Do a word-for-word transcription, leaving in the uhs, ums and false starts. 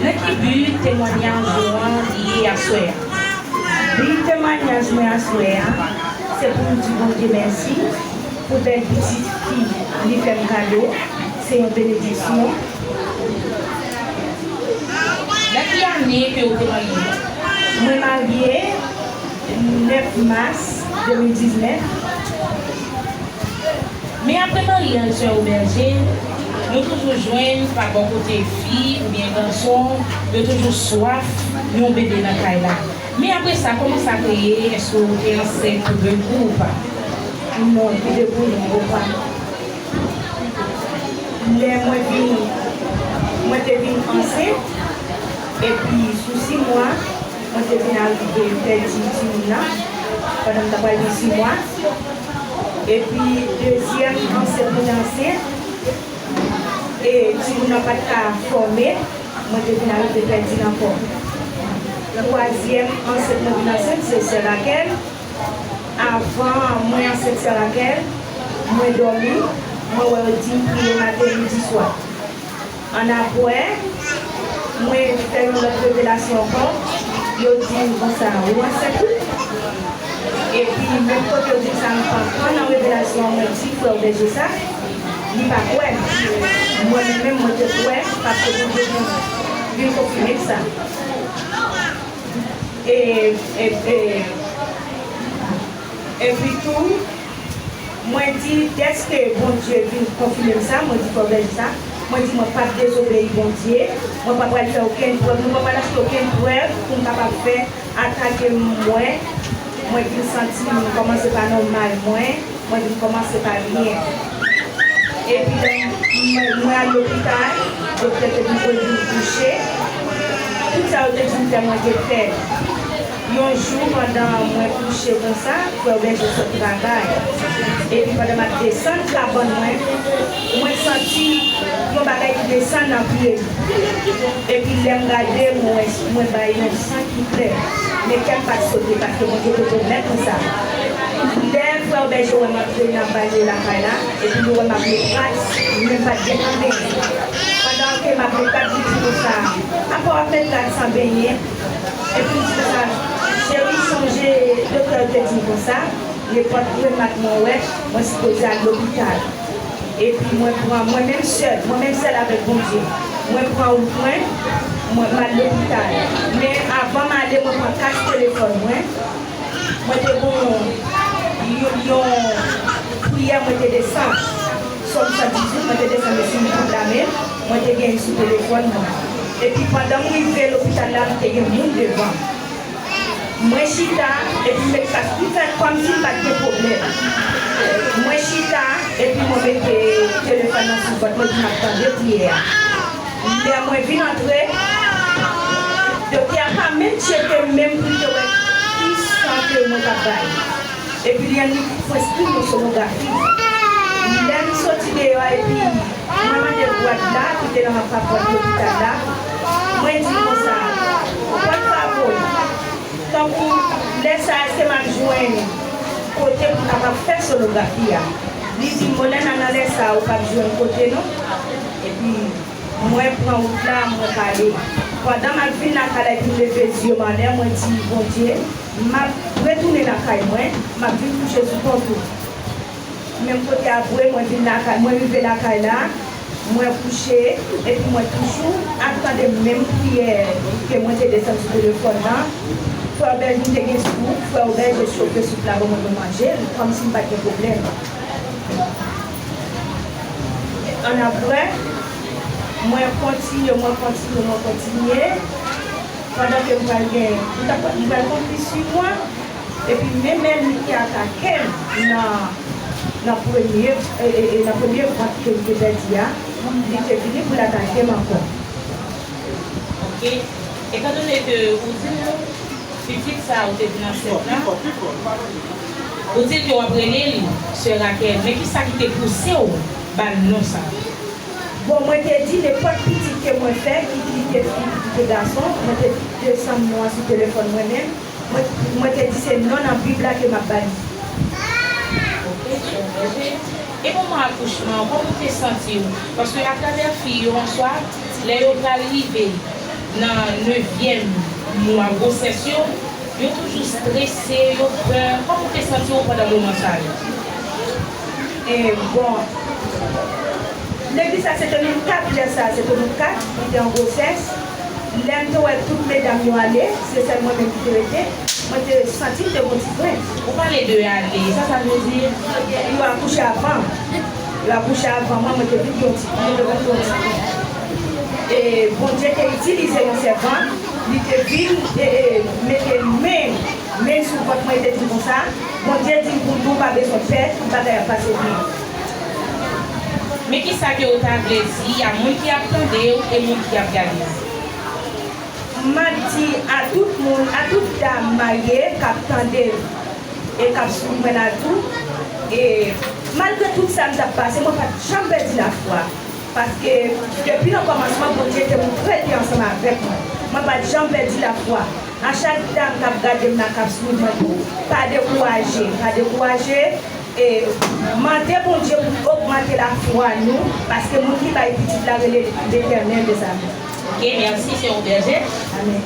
Nan ki bi temwayaj ou an ye aswè a? Bi temwayaj mwen aswè a, se pou m di Bondye mèsi pou bèl pitit fi li fè m kado. Se yon benediksyon. Nan ki ane ke w te marye? Mwen marye nèf mas de mil diznèf. Men apre maryaj Frè Obèje, nou toujou jwenn pa bò kote fi oubyen gason, yo toujou swaf yon bebe nan kay la. Men apre sa, kòman sa te ye? Èske w te ansent pou de kou ou pa? Non, pou de kou non, ou pa. Lè mwen vin, mwen te vin ansent, epi sou sis mwa, mwen te vin arive pèdi timoun nan, pandan m ta pral gen sis mwa. Epi dezyèm ansent mwen te ansent, e timoun nan pa t ka fòme, mwen te vin arive pèdi l ankò. Twazyèm ansent mwen vin ansent, se sè Rakèl. Avan mwen ansent sè Rakèl, mwen dòmi, mwen wè yo di m priye maten, midi, swa. Annapre, mwen fè yon lòt revelasyon ankò, yo di m konsa, ou ansent wi. Epi, menm kote yo di m sa, m pa kwè nan revelasyon an, mwen di frè Obèje sa, li pa kwè m. Mwen menm, menm, mwen te kwè, paske Bondye vin, vin konfime m sa. E, e, e, epi tou, mwen di, dèske Bondye vin konfime m sa, mwen di frè Obèje sa, mwen di, mwen p ap dezobeyi Bondye, mwen pa pral fè okenn prèv, mwen pa pral achte okenn prèv pou m kapab fè atake mwen, mwen vin santi m kòmanse pa nòmal mwen, mwen vin kòmanse pa byen. Epi lè mwen, mwen al lopital, doktè te di mwen vin kouche. Tout sa yo te di m fè, mwen te fè l. Yon jou, pandan mwen kouche konsa, frè Obèje sot travay. Epi pandan m ap desann kabann mwen, mwen santi yon bagay ki desann nan pye m. Epi lè m gade, mwen wè, mwen bay yon san ki klè. Men kè m pa t sote, paske Bondye te pwomèt mwen sa. Lè frè Obèje wè m ap vin ap bale lakay la, epi li wè m ap met rad, li menm pa t gen anyen. Pandan ke m ap met rad, li di konsa, apa w ap met rad san benyen? Epi li di konsa, cheri, sonje doktè te di m konsa, nenpòt remak mwen wè, mwen sipoze al lopital. Epi mwen pran, mwen menm sèl, mwen menm sèl avèk Bondye. Mwen pran wout mwen, mwen, m al lopital. Men avan m ale, mwen pran kach telefòn mwen. Mwen te gon yon, yon priyè mwen te desann. Sòm san dizuit, mwen te desann li sou bout lame m, mwen te gen li sou telefòn mwen. Epi pandan m rive lopital la, m te gen moun devan m. Mwen chita, epi m met kach, m fè kòmsi m pa t gen pwoblèm. Mwen chita, epi mwen mete telefòn nan sou vant mwen, epi m ap tande priyè a. Lè mwen vin antre, doktè a pa menm tcheke m menm pou l te wè ki san ke mwen t ap bay. Epi li annik preskri m yon sonografi. Lè m soti deyò a, epi mwen mande bwat la ki te nan kapòt lopital la, mwen di l konsa, bwat sa pou m. Tankou lè sa a, èske m ap jwenn kote pou m kapab fè sonografi a? Li di m, Molèna, nan lè sa a, ou p ap jwenn kote non. Epi, mwen pran wout la, mwen pale. Pandan m ap vin lakay la, epi m leve zye m anlè, mwen di, Bondye, m ap retounen lakay mwen, m ap vin kouche sou kont ou. Menm kote apre, mwen vin lakay, mwen rive lakay la, mwen kouche, epi mwen toujou ap tande menm priyè ke mwen te desann sou telefòn nan. Frè Obèje te gen soup, frè Obèje chofe soup la ban mwen, mwen manje l, kòmsi m pa t gen pwoblèm. Annapre, mwen kontinye, mwen kontinye, mwen kontinye. Pandan ke m pral gen, m t ap, m pral konpli sou mwen, epi menm ènmi ki atake m nan, nan premye, e, e, e, nan premye vant ke m te pèdi a, li te vini pou l atake m ankò. Ok. Etandone ke ou di nou, pitit sa ou te vin ansent la, ou di ke w ap rele l Sè Rakèl, men kisa ki te pouse w ba l non sa? Bon, mwen te di nenpòt pitit ke mwen fè, ki, ki te fi, ki te gason, mwen te desann non an sou telefòn mwen menm. Mwen, mwen te di se non nan Bib la ke m ap ba li. Ok, Sè Rakèl. E moman akouchman an, kòman w te santi w? Paske atravè fi yo, answa, lè yo pral rive nan nevyèm mwa gwosès yo, yo toujou strese, yo pè. Kòman w te santi w pandan moman sa yo? E bon, legliz la se te nou kat lè sa, se te nou kat ki te an gwosès. Lè m te wè tout medam yo ale, se sèl mwen menm ki te rete, mwen te santi m te gon ti krent. Ou pale de ale, sa sa vle di? Yo akouche avan. Yo akouche avan mwen, mwen te vin gon ti, mwen te vin gon ti krent. E Bondye te itilize yon sèvant, li te vin e, e, mete men, men sou vant mwen, e te di m konsa, Bondye di m pou m di w pa bezwen pè, tout bagay ap pase byen. Men kisa ke w ta vle di a moun ki ap tande w e moun ki ap gade w? M ap di a tout moun, a tout dam marye k ap tande m e k ap swiv mwen la tou, e malgre tout sa m t ap pase, mwen pa t janm pèdi lafwa. Paske depi nan kòmansman, Bondye te montre l te ansanm avèk mwen. Mwen pa t janm pèdi lafwa. A chak dam k ap gade m la, k ap swiv mwen tou, pa dekouraje, pa dekouraje. E mande Bondye pou l ogmante lafwa nou, paske moun ki bay pitit la rele Letènèl dezame. Ok, mèsi, se yon bèje. Amèn.